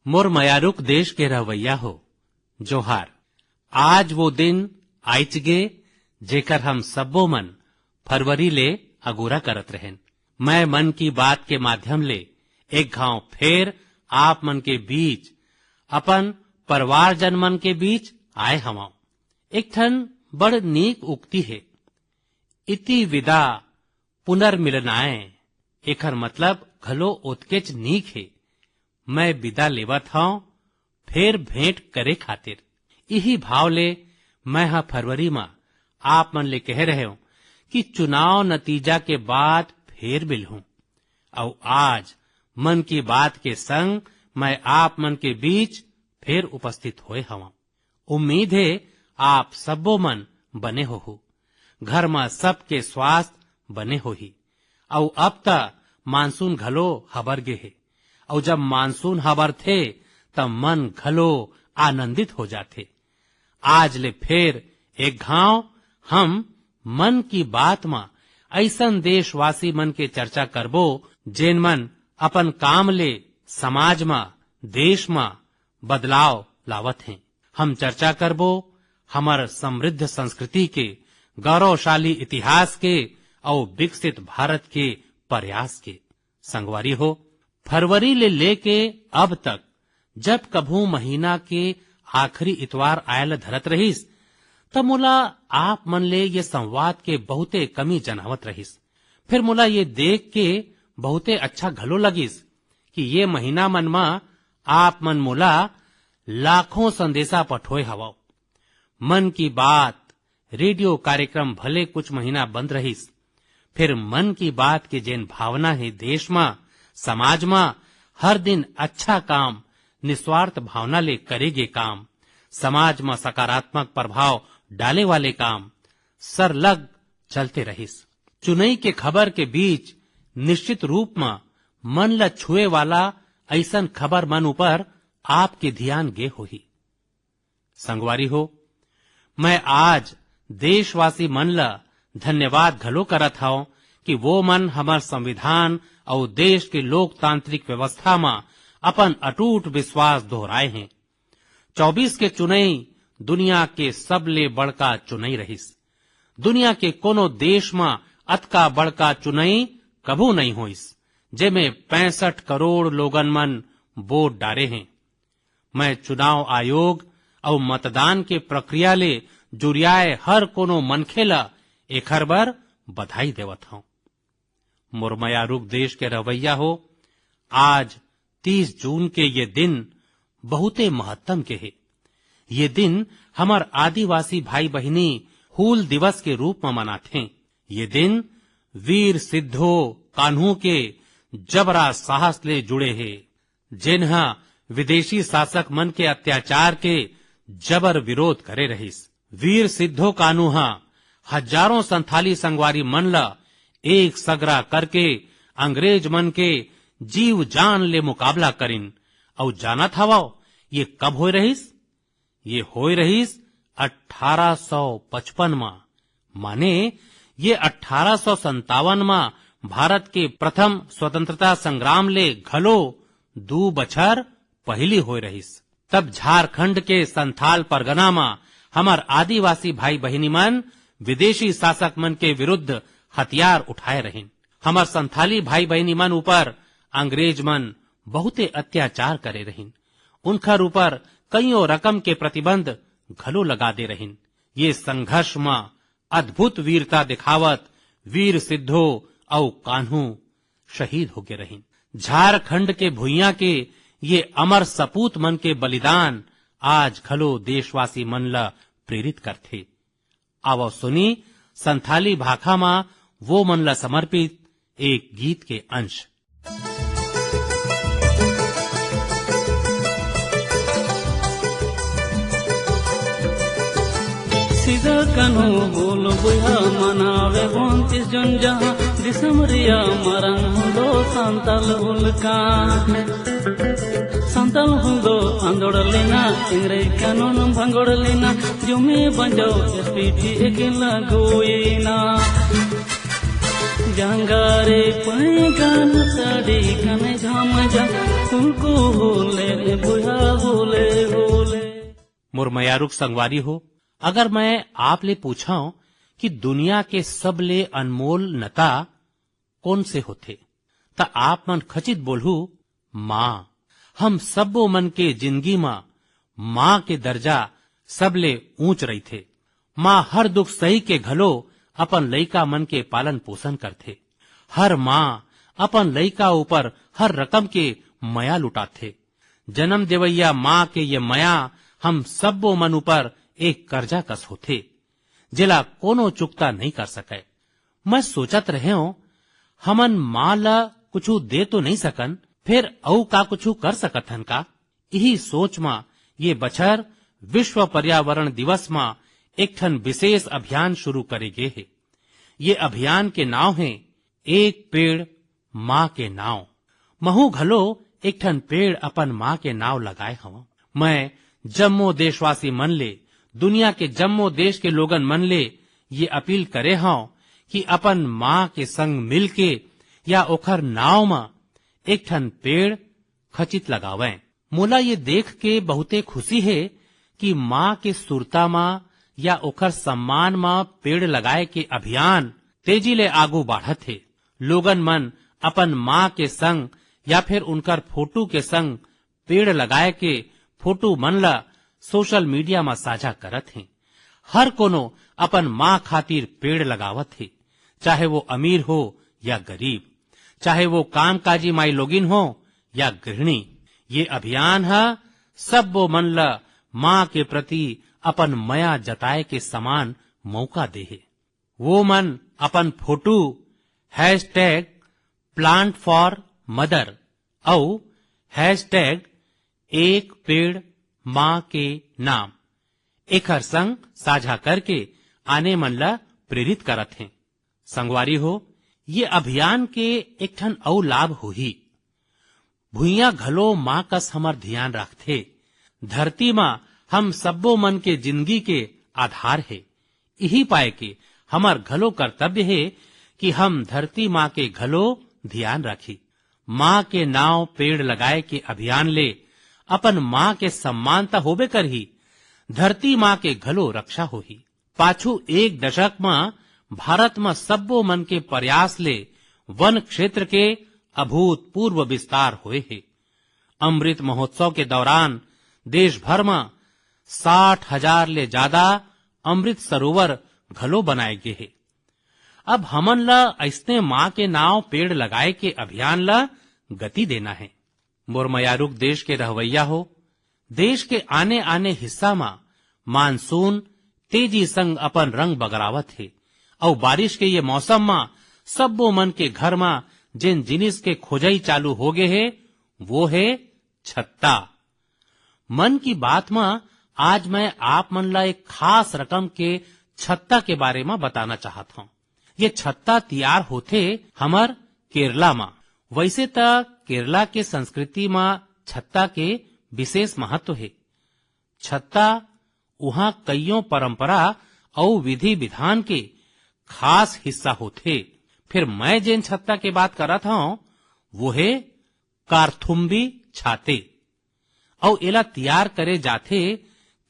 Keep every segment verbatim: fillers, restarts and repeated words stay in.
मोर मयारुक देश के रहवैया हो, जोहार। आज वो दिन आइच गे, जेकर हम सब्बो मन फरवरी ले अगोरा करत रहेन। मैं मन की बात के माध्यम ले एक घांव फेर आप मन के बीच, अपन परिवारजन मन के बीच आए हवंव। एक ठन बड़ नीक उक्ति हे, "इति विदा पुनर्मिलनाय।" एखर मतलब घलो ओतकेच नीक हे, "मैं विदा लेवत हंव, फेर भेंट करे खातिर।" इही भाव ले मैं ह फरवरी म आप मन ले कहे रहेंव कि चुनाव नतीजा के बाद फेर मिलहूं। अउ आज मन की बात के संग मैं आप मन के बीच फेर उपस्थित होए हवंव। उम्मीद हे आप सब्बो मन बने होहू, घर म सबके स्वास्थ्य बने होही। अउ अब त मानसून घलो हबर गे हे, अउ जब मानसून हबरथे त मन घलो आनंदित हो जाथे। आज ले फेर एक घांव हम मन की बात म अइसन देशवासी मन के चर्चा करबो, जेन मन अपन काम ले समाज म, देश म बदलाव लावत हें। हम चर्चा करबो हमर समृद्ध संस्कृति के, गौरवशाली इतिहास के अउ विकसित भारत के प्रयास के। संगवारी हो, फरवरी ले लेके अब तक जब कभू महीना के आखिरी इतवार आय ल धरत रहिस, त मोला आप मन ले ये संवाद के बहुते कमी जनावत रहिस। फिर मोला ये देख के बहुते अच्छा घलो लगिस कि ये महीना मन म आप मन मोला लाखों संदेशा पठोए हवव। मन की बात रेडियो कार्यक्रम भले कुछ महीना बंद रहिस, फिर मन की बात के जेन भावना हे देश म, समाज म, हर दिन अच्छा काम, निस्वार्थ भावना ले करे गे काम, समाज म सकारात्मक प्रभाव डाले वाले काम सरलग चलते रहिस। चुनई के खबर के बीच निश्चित रूप म मन ल छुए वाला अइसन खबर मन ऊपर आपके धियान गे होही। संगवारी हो, मैं आज देशवासी मन ल धन्यवाद घलो करत हंव कि वो मन हमर संविधान अउ देश के लोकतांत्रिक व्यवस्था म अपन अटूट विश्वास दोहराए हें। चौबीस के चुनई दुनिया के सबले बड़का चुनई रहिस। दुनिया के कोनो देश म अतका बड़का चुनई कभू नइ होइस, जेमे पैंसठ करोड़ लोगन मन वोट डारे हें। मैं चुनाव आयोग अउ मतदान के प्रक्रिया ले जुरियाए हर कोनो मनखे ल एखर बर बधाई देवत हंव। मोर मयारुक देश के रहवैया हो, आज तीस जून के ये दिन बहुते महत्तम के हे। ये दिन हमर आदिवासी भाई बहिनी हूल दिवस के रूप म मनाथे। ये दिन वीर सिद्धो कान्हू के जबरा साहस ले जुड़े हे, जेन ह विदेशी शासक मन के अत्याचार के जबर विरोध करे रहिस। वीर सिद्धो कान्हू ह हजारों संथाली संगवारी मन ल एक सगरा करके अंग्रेज मन के जीव जान ले मुकाबला करिन। अउ जानत हवव, ये कब होय रहिस? ये होय रहिस अट्ठारह सौ पचपन म, माने ये अट्ठारह सौ संतावन म भारत के प्रथम स्वतंत्रता संग्राम ले घलो दू बछर पहिली होय रहिस। तब झारखंड के संथाल परगना म हमर आदिवासी भाई बहिनी मन विदेशी शासक मन के विरुद्ध हथियार उठाए रहिन। हमर संथाली भाई बहिनी मन ऊपर अंग्रेज मन बहुते अत्याचार करे रहिन। उनखर ऊपर कइयों रकम के प्रतिबंध घलो लगा दे रहिन। ये संघर्ष म अद्भुत वीरता दिखावत वीर सिद्धो अउ कान्हू शहीद होगे रहिन। झारखंड के भुइयां के ये अमर सपूत मन के बलिदान आज घलो देशवासी मन ल प्रेरित करथे। आवव सुनी संथाली भाखा म वो मन ल समर्पित एक गीत के अंश। सिदा कान्हू बोल बुया मनावे बंतीस जून जहां, दिसम रिया मरंग हुल दो संथाल हुल का। संथाल हुल दो आंदोड़ लेना, इंग्रेज कानून भंगोड़ लेना, जुमी बंजो एसपीटी एके लागू येना। जंगारे पैगन साड़ी कने झम झम, कुकु होले बुढ़ा होले होले। मोर मयारुक संगवारी हो, अगर मैं आप ले पूछां कि दुनिया के सबले अनमोल नता कौन से होथे, त आप मन खचित बोलहू, माँ। हम सब्बो मन के जिंदगी म माँ के दर्जा सबले ऊंच रहिथे। माँ हर दुख सही के घलो अपन लइका मन के पालन पोषण करथे। हर माँ अपन लइका ऊपर हर रकम के मया लुटाथे। जन्म देवइया माँ के ये मया हम सब्बो मन ऊपर एक करजा कस होथे, जेला कोनो चुकता नइ कर सकय। मैं सोचत रहेंव, हमन माँ ल कुछु दे तो नइ सकन, फेर अउ का कुछु कर सकत हन का? इही सोच म ये बछर विश्व पर्यावरण दिवस म एक ठन विशेष अभियान शुरू करे गे हे। ये अभियान के नाव हे एक पेड़ माँ के नाव। महू घलो एक ठन पेड़ अपन माँ के नाव लगाए हवं। मैं जम्मो देशवासी मन ले, दुनिया के जम्मो देश के लोगन मन ले ये अपील करे हवं कि अपन माँ के संग मिलके या ओखर नाव म एक ठन पेड़ खचित लगावंय। मोला ये देख के बहुते खुशी हे कि माँ के सुरता म या ओखर सम्मान म पेड़ लगाए के अभियान तेजी ले आगू बाढ़त हे। लोगन मन अपन माँ के संग या फिर उनकर फोटो के संग पेड़ लगाए के फोटो मन ल सोशल मीडिया म साझा करत हें। हर कोनो अपन माँ खातिर पेड़ लगावत हे, चाहे वो अमीर हो या गरीब, चाहे वो कामकाजी माईलोगिन हो या गृहिणी। ये अभियान ह सब्बो मन ल माँ के प्रति अपन मया जताए के समान मौका दे हे। वो मन अपन photo hashtag plant for mother अउ हैशटैग एक पेड़ माँ के नाम एखर संग साझा करके आने मन ल प्रेरित करत हें। संगवारी हो, ये अभियान के एक ठन अउ लाभ होही। भुइयां घलो माँ कस हमर धियान राखथे। धरती म हम सब्बो मन के जिंदगी के आधार हे। इही पाय के हमर घलो कर्तव्य हे कि हम धरती माँ के घलो धियान राखी। माँ के नाव पेड़ लगाए के अभियान ले अपन माँ के सम्मान त होबे करही, धरती माँ के घलो रक्षा होही। पाछू एक दशक म भारत म सब्बो मन के प्रयास ले वन क्षेत्र के अभूतपूर्व विस्तार होए हे। अमृत महोत्सव के दौरान देश भर म साठ हजार ले जादा अमृत सरोवर घलो बनाए गे हे। अब हमन ल अइसने माँ के नाव पेड़ लगाए के अभियान ल गति देना हे। मोर मयारुक देश के रहवैया हो, देश के आने-आने हिस्सा म मानसून तेजी संग अपन रंग बगरावत हे, अउ बारिश के ये मौसम म सब्बो मन के घर म जेन जिनिस के खोजई चालू होगे हे, वो हे छत्ता। मन की बात म आज मैं आप मन ला एक खास रकम के छत्ता के बारे म बताना चाहत हंव। ये छत्ता तियार होथे हमर केरला म। वैसे त केरला के संस्कृति म छत्ता के विशेष महत्व हे। छत्ता उहाँ कइयों परंपरा अउ विधि विधान के खास हिस्सा होथे। फिर मैं जेन छत्ता के बात करत हंव, वो हे कार्थुम्बी छाते। अउ एला तियार करे जाथे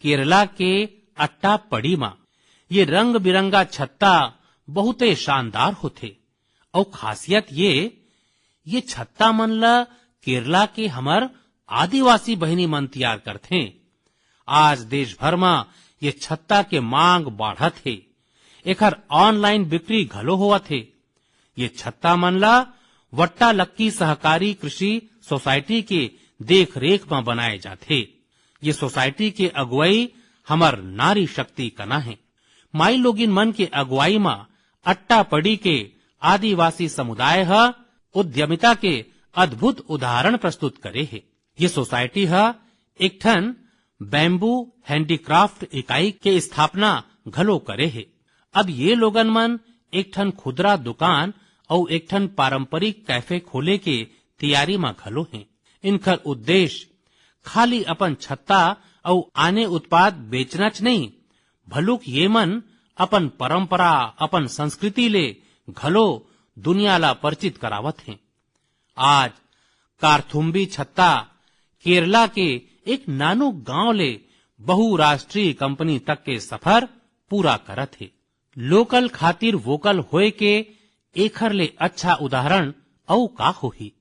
केरला के अट्टापड़ी म। ये रंग बिरंगा छत्ता बहुते शानदार होथे। अउ खासियत ये, ये छत्ता मन ल केरला के हमर आदिवासी बहिनी मन तियार करथें। आज देश भर म ये छत्ता के मांग बाढ़त हे। एखर ऑनलाइन बिक्री घलो होवत हे। ये छत्ता मन ल वट्टालक्की सहकारी कृषि सोसाइटी के देखरेख म बनाए जाथे। ये सोसाइटी के अगुवाई हमर नारी शक्ति कना हे। माईलोगिन मन के अगुवाई म अट्टापड़ी के आदिवासी समुदाय ह उद्यमिता के अद्भुत उदाहरण प्रस्तुत करे हे। ये सोसाइटी ह एक ठन बैम्बू हैंडीक्राफ्ट इकाई के स्थापना घलो करे हे। अब ये लोगन मन एक ठन खुदरा दुकान अउ एक ठन पारंपरिक कैफे खोले के तैयारी म घलो हें। इनकर उद्देश्य खाली अपन छत्ता अउ आने उत्पाद बेचनाच नहीं, भलुक ये मन अपन परंपरा, अपन संस्कृति ले घलो दुनिया ला परिचित करावत हे। आज कारथुम्बी छत्ता केरला के एक नानुक गांव ले बहुराष्ट्रीय कंपनी तक के सफर पूरा करत हे। लोकल खातिर वोकल होए के एखर ले अच्छा उदाहरण अउ का होही?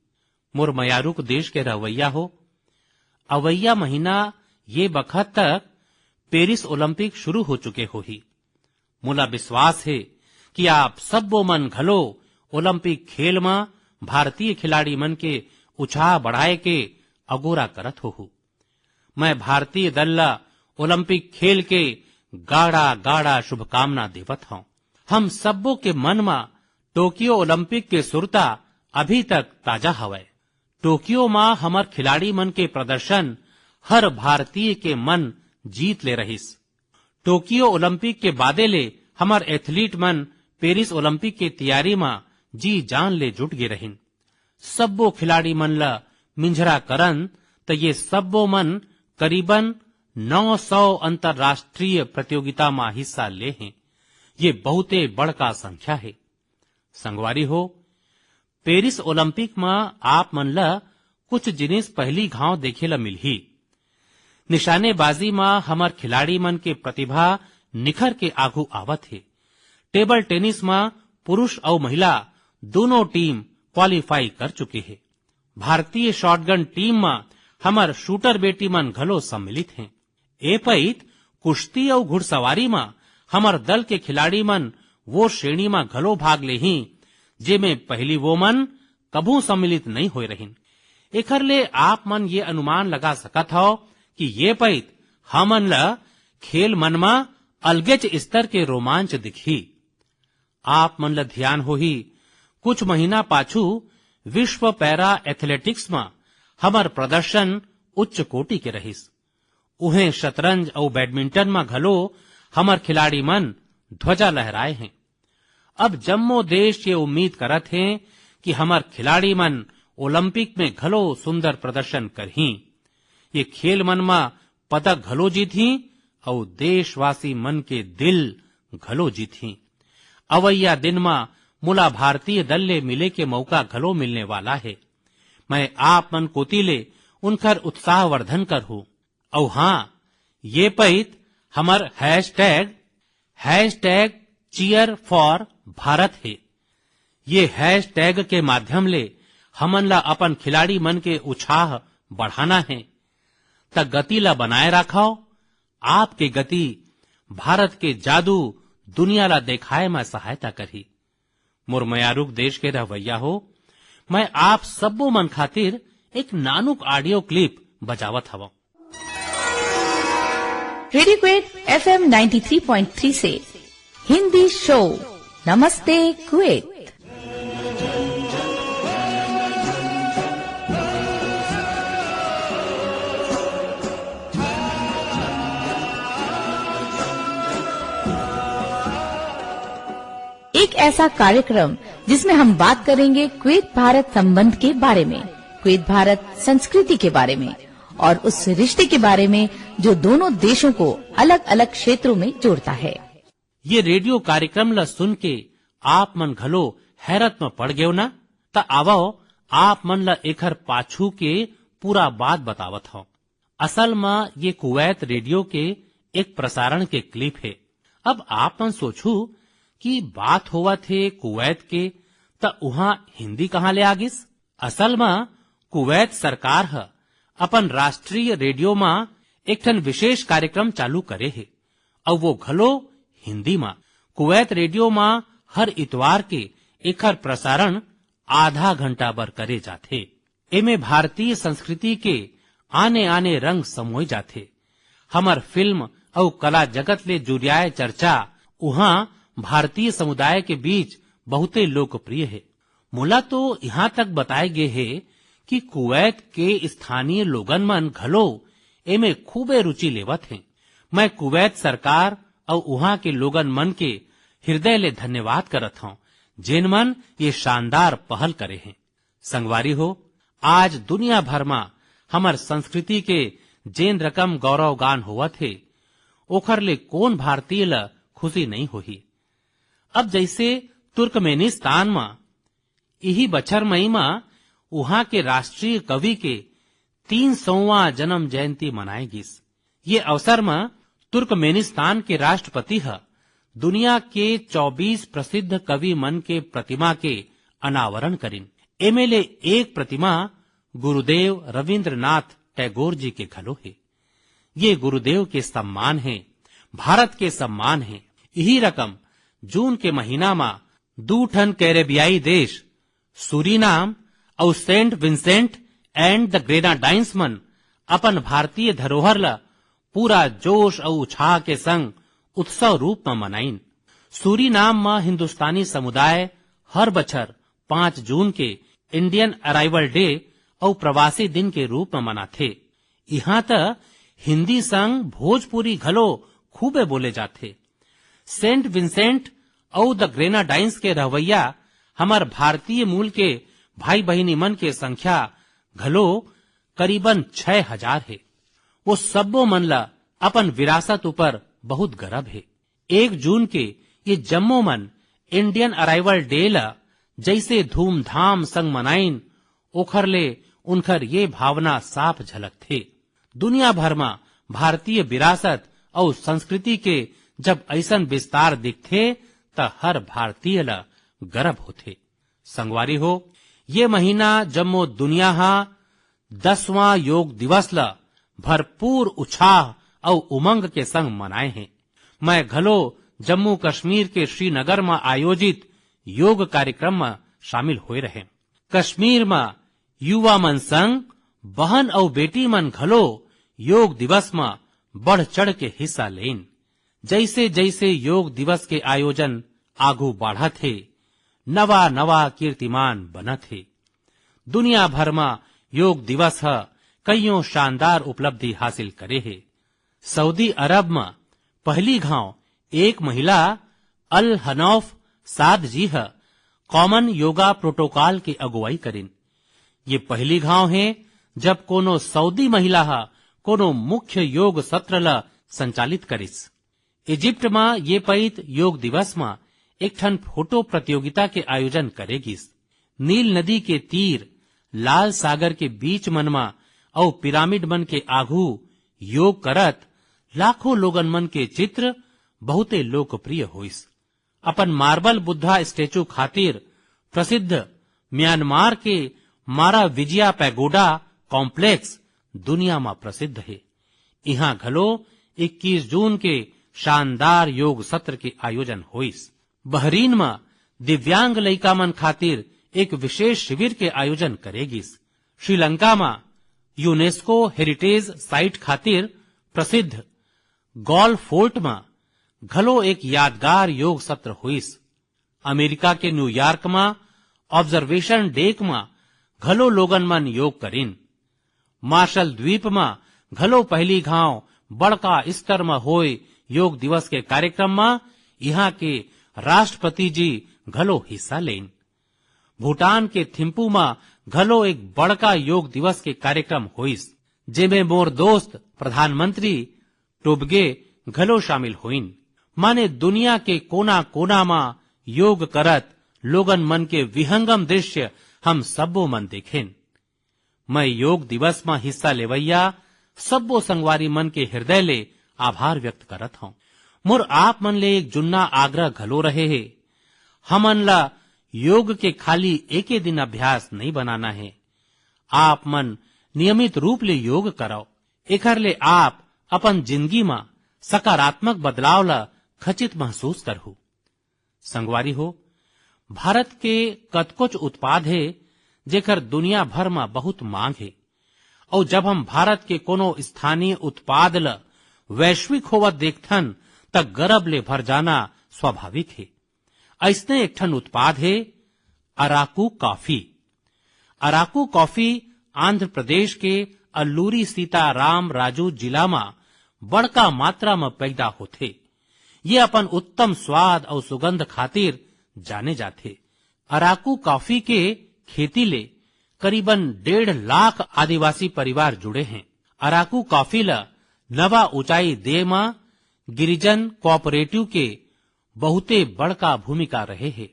मोर मयारुक देश के रहवैया हो, अवैया महीना ये बखत तक पेरिस ओलंपिक शुरू हो चुके होही। मोला विश्वास हे कि आप सब्बो मन घलो ओलंपिक खेल म भारतीय खिलाड़ी मन के उछाह बढ़ाए के अगोरा करत होहू। मैं भारतीय दल ला ओलंपिक खेल के गाड़ा गाड़ा शुभकामना देवत हौं। हम सब्बो के मन म टोक्यो ओलंपिक के सुरता अभी तक ताजा हवय। टोक्यो म हमर खिलाड़ी मन के प्रदर्शन हर भारतीय के मन जीत ले रहिस। टोक्यो ओलंपिक के बादे ले हमर एथलीट मन पेरिस ओलंपिक के तियारी म जी जान ले जुट गे रहिन। सब्बो खिलाड़ी मन ल मिंझरा करन, त ये सब्बो मन करीबन नौ सौ अंतर्राष्ट्रीय प्रतियोगिता म हिस्सा ले हें। ये बहुते बड़का संख्या हे। संगवारी हो, पेरिस ओलंपिक म आप मन ल कुछ जिनिस पहिली घांव देखे ल मिलही। निशानेबाजी म हमर खिलाड़ी मन के प्रतिभा निखर के आघू आवत हे। टेबल टेनिस म पुरुष अउ महिला दूनों टीम क्वालीफाई कर चुके हे। भारतीय शॉटगन टीम म हमर शूटर बेटी मन घलो सम्मिलित हें। ए पइत कुश्ती अउ घुड़सवारी म हमर दल के खिलाड़ी मन वो श्रेणी म घलो भाग लेही, जेमे पहिली वो मन कभू सम्मिलित नइ होय रहिन। एखर ले आप मन ये अनुमान लगा सकत हव कि ये पइत हमन ल खेल मन म अलगेच स्तर के रोमांच दिखही। आप मन ल धियान होही, कुछ महीना पाछू विश्व पैरा एथलेटिक्स म हमर प्रदर्शन उच्च कोटि के रहिस। उहें शतरंज अउ बैडमिंटन म घलो हमर खिलाड़ी मन ध्वजा लहराए हें। अब जम्मो देश ये उम्मीद करत हें कि हमर खिलाड़ी मन ओलंपिक में घलो सुंदर प्रदर्शन करहीं। ये खेल मन म पदक घलो जीतहीं अउ देशवासी मन के दिल घलो जीतहीं। अवइया दिन म मोला भारतीय दल ले मिले के मौका घलो मिलने वाला हे। मैं आप मन कोति ले उनकर उत्साहवर्धन करहूं। अउ हां, ये पइत हमर hashtag, hashtag cheer for Bharat हे। ये हैशटैग के माध्यम ले हमन ला अपन खिलाड़ी मन के उछाह बढ़ाना हे। त गति ला बनाए राखव। आपके गति भारत के जादू दुनिया ला देखाए म सहायता करही। मोर मयारुक देश के रहवैया हो, मैं आप सब्बो मन खातिर एक नानुक ऑडियो क्लिप बजावत हवं। Radio Kuwait FM ninety three point three से हिंदी शो नमस्ते कुवैत। एक ऐसा कार्यक्रम जिसमें हम बात करेंगे कुवैत भारत संबंध के बारे में, कुवैत भारत संस्कृति के बारे में और उस रिश्ते के बारे में जो दोनों देशों को अलग-अलग क्षेत्रों में जोड़ता है। ये रेडियो कार्यक्रम ला सुन के आप मन घलो हैरत म पड़ गेव ना? त आवव, आप मन ला एखर पाछू के पूरा बात बतावत हव। असल म ये कुवैत रेडियो के एक प्रसारण के क्लिप हे। अब आप मन सोचहू कि बात होवत हे कुवैत के, त उहां हिंदी कहां ले आ गिस? असल म कुवैत सरकार ह अपन राष्ट्रीय रेडियो म एक ठन विशेष कार्यक्रम चालू करे हे, अउ वो घलो हिंदी म। कुवैत रेडियो म हर इतवार के एखर प्रसारण आधा घंटा बर करे जाथे। एमे भारतीय संस्कृति के आने-आने रंग समोय जाथे। हमर फिल्म अउ कला जगत ले जुरियाए चर्चा उहां भारतीय समुदाय के बीच बहुते लोकप्रिय हे। मोला तो इहां तक बताए गे हे कि कुवैत के स्थानीय लोगन मन घलो एमे खूबे रुचि लेवत हें। मैं कुवैत सरकार अउ उहां के लोगन मन के हृदय ले धन्यवाद करत हंव, जेन मन ये शानदार पहल करे हें। संगवारी हो, आज दुनिया भर म हमर संस्कृति के जेन रकम गौरव गान होवत हे, ओखर ले कोन भारतीय ल खुशी नइ होही? अब जइसे तुर्कमेनिस्तान म इही बछर मई म उहाँ के राष्ट्रीय कवि के तीन सौवां जन्म जयंती मनाए गिस। ये अवसर म तुर्कमेनिस्तान के राष्ट्रपति ह दुनिया के चौबीस प्रसिद्ध कवि मन के प्रतिमा के अनावरण करिन। एमे ले एक प्रतिमा गुरुदेव रविंद्रनाथ टैगोर जी के घलो हे। ये गुरुदेव के सम्मान हे, भारत के सम्मान हे। इही रकम जून के महीना म दू ठन कैरेबियाई देश सूरीनाम अउ Saint Vincent and the Grenadines मन अपन भारतीय धरोहर ल पूरा जोश अउ उछाह के संग उत्सव रूप म मनाइन। सूरीनाम म हिंदुस्तानी समुदाय हर बछर पाँच जून के इंडियन अराइवल डे अउ प्रवासी दिन के रूप म मनाथे। इहां त हिंदी संग भोजपुरी घलो खूबे बोले जाथे। सेंट विंसेंट अउ द ग्रेनाडाइंस के रहवैया हमर भारतीय मूल के भाई बहिनी मन के संख्या घलो करीबन छह हजार हे। वो सब्बो मन ल अपन विरासत ऊपर बहुत गर्व हे। एक जून के ये जम्मो मन इंडियन अराइवल डे ल जइसे धूमधाम संग मनाइन, ओखर ले उनखर ये भावना साफ झलकथे। दुनिया भर म भारतीय विरासत अउ संस्कृति के जब अइसन विस्तार दिखथे, त हर भारतीय ल गर्व होथे। संगवारी हो, ये महीना जम्मो दुनिया ह दसवां योग दिवस ल भरपूर उछाह अउ उमंग के संग मनाए हे। मैं घलो जम्मू कश्मीर के श्रीनगर म आयोजित योग कार्यक्रम म शामिल होए रहें। कश्मीर म युवा मन संग बहन अउ बेटी मन घलो योग दिवस म बढ़ चढ़ के हिस्सा लेन। जइसे जइसे योग दिवस के आयोजन आगू बढ़त हे, नवा नवा कीर्तिमान बनत हे। दुनिया भर म योग दिवस ह कइयों शानदार उपलब्धि हासिल करे हे। सऊदी अरब म पहली घांव एक महिला अल हनौफ साद जी ह कॉमन योगा प्रोटोकॉल के अगुवाई करिन। ये पहली घांव हे, जब कोनो सऊदी महिला ह कोनो मुख्य योग सत्र ल संचालित करिस। इजिप्ट म ये पइत योग दिवस म एक ठन फोटो प्रतियोगिता के आयोजन करे गिस। नील नदी के तीर, लाल सागर के बीच मन म अउ पिरामिड मन के आघू योग करत लाखों लोगन मन के चित्र बहुते लोकप्रिय होइस। अपन मार्बल बुद्धा स्टैचू खातिर प्रसिद्ध म्यांमार के मारा विजया पैगोडा कॉम्प्लेक्स दुनिया म प्रसिद्ध हे। इहां घलो इक्कीस जून के शानदार योग सत्र के आयोजन होइस। बहरीन म दिव्यांग लइका मन खातिर एक विशेष शिविर के आयोजन करे गिस। श्रीलंका म यूनेस्को हेरिटेज साइट खातिर प्रसिद्ध गॉल फोर्ट म घलो एक यादगार योग सत्र होइस। अमेरिका के न्यूयॉर्क म ऑब्जर्वेशन डेक म घलो लोगन मन योग करिन। मार्शल द्वीप म घलो पहली घांव बड़का स्तर म होय योग दिवस के कार्यक्रम म इहां के राष्ट्रपति जी घलो हिस्सा लेन। भूटान के थिम्पू म घलो एक बड़का योग दिवस के कार्यक्रम होइस, जेमे मोर दोस्त प्रधानमंत्री टोबगे घलो शामिल होइन। माने दुनिया के कोना-कोना म योग करत लोगन मन के विहंगम दृश्य हम सब्बो मन देखेन। मैं योग दिवस म हिस्सा लेवइया सब्बो संगवारी मन के हृदय ले आभार व्यक्त करत हंव। मोर आप मन ले एक जुन्ना आग्रह घलो रहे हे, हमन ला योग के खाली एके दिन अभ्यास नइ बनाना हे। आप मन नियमित रूप ले योग करव, एखर ले आप अपन जिंदगी म सकारात्मक बदलाव ला खचित महसूस करहू। संगवारी हो, भारत के कतकोच उत्पाद हे, जेकर दुनिया भर म बहुत मांग हे। अउ जब हम भारत के कोनो स्थानीय उत्पाद ल वैश्विक होवत देखथन, त गरब ले भर जाना स्वाभाविक हे। अइसने एक ठन उत्पाद हे अराकू कॉफी। अराकू कॉफी आंध्र प्रदेश के अल्लूरी सीताराम राजू जिला म बड़का मात्रा म पैदा होथे। ये अपन उत्तम स्वाद अउ सुगंध खातिर जाने जाथे। अराकू कॉफी के खेती ले करीबन डेढ़ लाख आदिवासी परिवार जुड़े हें। अराकू कॉफी ल नवा ऊंचाई दे म गिरिजन कोऑपरेटिव के बहुते बड़का भूमिका रहे हे।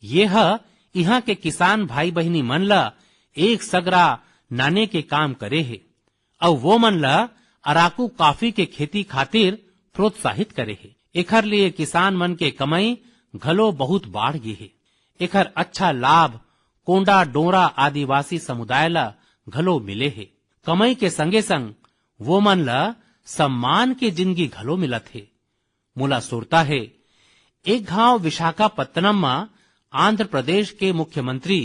ये ह इहां के किसान भाई बहिनी मन ल एक सगरा नाने के काम करे हे, अउ वो मन ल अराकू कॉफी के खेती खातिर प्रोत्साहित करे हे। एखर लिए किसान मन के कमाई घलो बहुत बाढ़ गे हे। एखर अच्छा लाभ कोंडा डोरा आदिवासी समुदाय ल घलो मिले हे। कमाई के संगे संग वो मन ल सम्मान के जिंदगी घलो मिलत हे। मोला सुरता हे, एक घांव विशाखापत्तनम म आंध्र प्रदेश के मुख्यमंत्री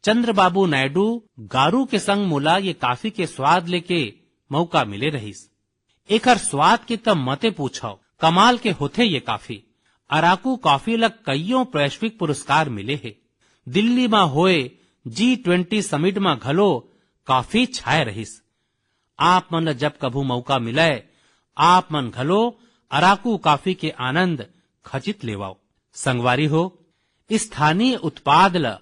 चंद्रबाबू नायडू गारू के संग मोला ये कॉफी के स्वाद लेके मौका मिले रहिस। एकर स्वाद के त मते पूछव, कमाल के होथे ये कॉफी। अराकू कॉफी ल कइयों वैश्विक पुरस्कार मिले हे। दिल्ली म होए जी ट्वेंटी समिट म घलो कॉफी छाय रहिस। आप मन ल जब कभू मौका मिलय, आप मन घलो अराकू कॉफी के आनंद खचित लेवव। संगवारी हो, स्थानीय उत्पाद ल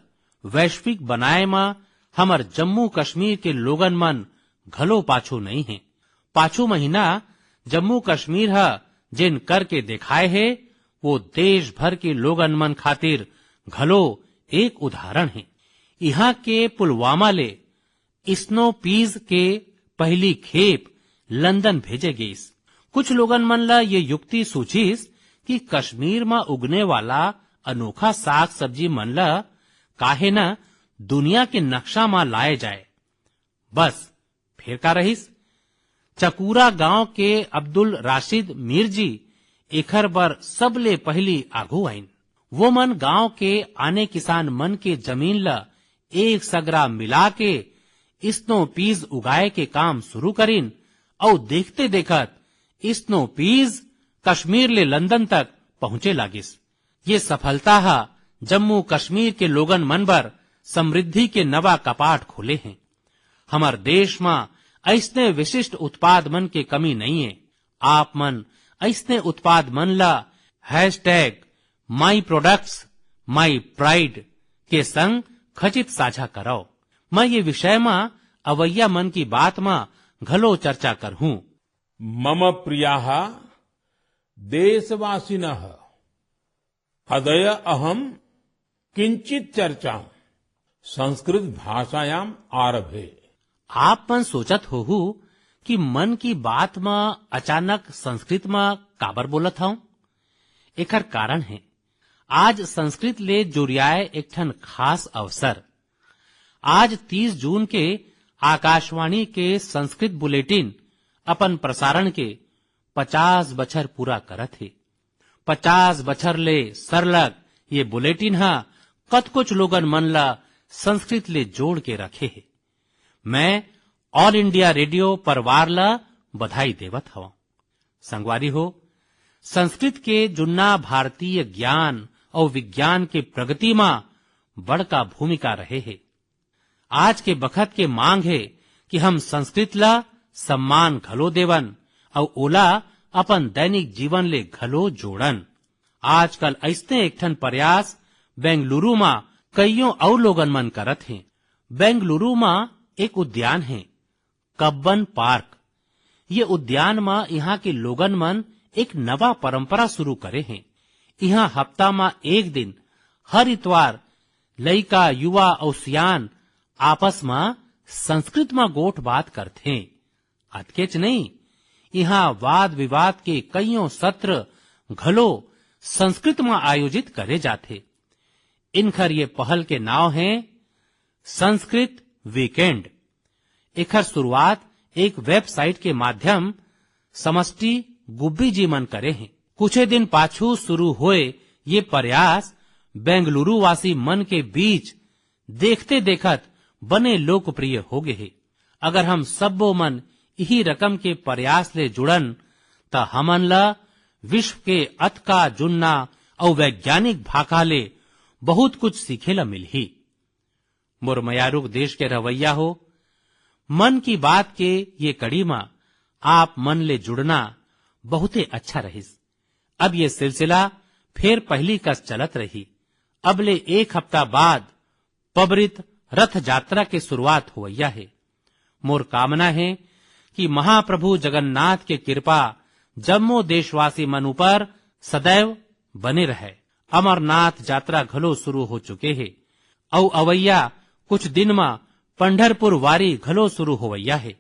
वैश्विक बनाए म हमर जम्मू कश्मीर के लोगन मन घलो पाछू नइ हे। पाछू महीना जम्मू कश्मीर ह जेन करके देखाए हे, वो देश भर के लोगन मन खातिर घलो एक उदाहरण हे। इहां के पुलवामा ले स्नो पीज के पहली खेप लंदन भेजे गईस। कुछ लोगन मन ल ये युक्ति सूझिस कि कश्मीर म उगने वाला अनोखा साग सब्जी मन ल काहे न दुनिया के नक्शा म लाए जाए। बस, फेर का रहिस? चकूरा गांव के अब्दुल राशिद मीर जी एखर बर सबले पहिली आघू आइन। वो मन गांव के आने किसान मन के जमीन ल एक सगरा मिला के स्नो पीज उगाए के काम शुरू करिन, अउ देखते देखत स्नो पीज कश्मीर ले लंदन तक पहुंचे लागिस। ये सफलता ह जम्मू कश्मीर के लोगन मन बर समृद्धि के नवा कपाट खोले हे। हमर देश म अइसने विशिष्ट उत्पाद मन के कमी नइये। आप मन अइसने उत्पाद मन ल hashtag my products my pride के संग खचित साझा करव। मैं ये विषय म अवइया मन की बात म घलो चर्चा करहूं। मम प्रियाः देशवासिनः, अद्य अहं किंचित चर्चां संस्कृत भाषायां आरभे। आप मन सोचत होहू कि मन की बात म अचानक संस्कृत म काबर बोलत हंव? एकर कारण हे, आज संस्कृत ले जुरियाए एक ठन खास अवसर। आज तीस जून के आकाशवाणी के संस्कृत बुलेटिन अपन प्रसारण के पचास बछर पूरा करत हे। पचास बछर ले सरलग ये बुलेटिन ह कतकोच लोगन मन ल संस्कृत ले जोड़ के रखे हे। मैं ऑल इंडिया रेडियो परवार ल बधाई देवत हवं। संगवारी हो, संस्कृत के जुन्ना भारतीय ज्ञान अउ विज्ञान के प्रगति म बड़का भूमिका रहे हे। आज के बखत के मांग हे कि हम संस्कृत ल सम्मान घलो देवन अउ ओला अपन दैनिक जीवन ले घलो जोड़न। आजकल अइसने एक ठन प्रयास बेंगलुरु म कइयों अउ लोगन मन करत हें। बेंगलुरु म एक उद्यान हे, कब्बन पार्क। ये उद्यान म इहां के लोगन मन एक नवा परंपरा शुरू करे हें। इहां हफ्ता म एक दिन, हर इतवार, लइका, युवा अउ सियान आपस म संस्कृत म गोठ बात करथें। अतकेच नइ, इहां वाद विवाद के कइयों सत्र घलो संस्कृत म आयोजित करे जाथे। इनखर ये पहल के नाव हे संस्कृत वीकेंड। एखर शुरुआत एक वेबसाइट के माध्यम समष्टि गुब्बी जी मन करे हें। कुछे दिन पाछू शुरू होए ये प्रयास बेंगलुरु वासी मन के बीच देखते देखत बने लोकप्रिय हो गे हे। अगर हम सब्बो मन इही रकम के प्रयास ले जुड़न, त हमन ल विश्व के अतका जुन्ना अउ वैज्ञानिक भाखा ले बहुत कुछ सीखे ल मिलही। मोर मयारुक देश के रहवैया हो, मन की बात के ये कड़ी म आप मन ले जुड़ना बहुते अच्छा रहिस। अब ये सिलसिला फेर पहिली कस चलत रही। अब ले एक हफ्ता बाद पबरित रथ यात्रा के शुरुआत होवइया हे। मोर कामना हे कि महाप्रभु जगन्नाथ के कृपा जम्मो देशवासी मन ऊपर सदैव बने रहय। अमरनाथ यात्रा घलो शुरू हो चुके हे। अउ अवइया कुछ दिन म पंढरपुर वारी घलो शुरू होवइया हे।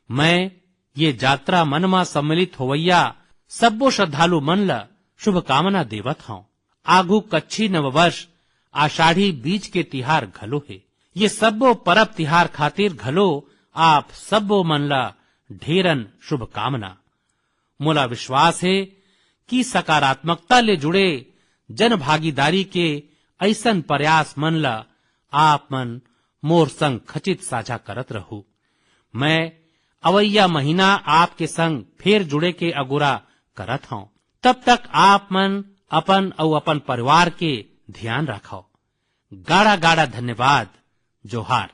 मैं ये जात्रा मन म सम्मिलित होवइया सब्बो श्रद्धालु मन ल शुभकामना देवत हंव। आघू कच्छी नववर्ष आषाढ़ी बीज के तिहार घलो हे। ये सब्बो परब तिहार खातिर घलो आप सब्बो मन ल ढेरन शुभकामना। मोला विश्वास हे कि सकारात्मकता ले जुड़े जनभागीदारी के अइसन प्रयास मन ल आप मन मोर संग खचित साझा करत रहू। मैं अवइया महीना आपके संग फेर जुड़े के अगोरा करत हंव। तब तक आप मन अपन अउ अपन परिवार के ध्यान रखव। गाड़ा गाड़ा धन्यवाद। जोहार।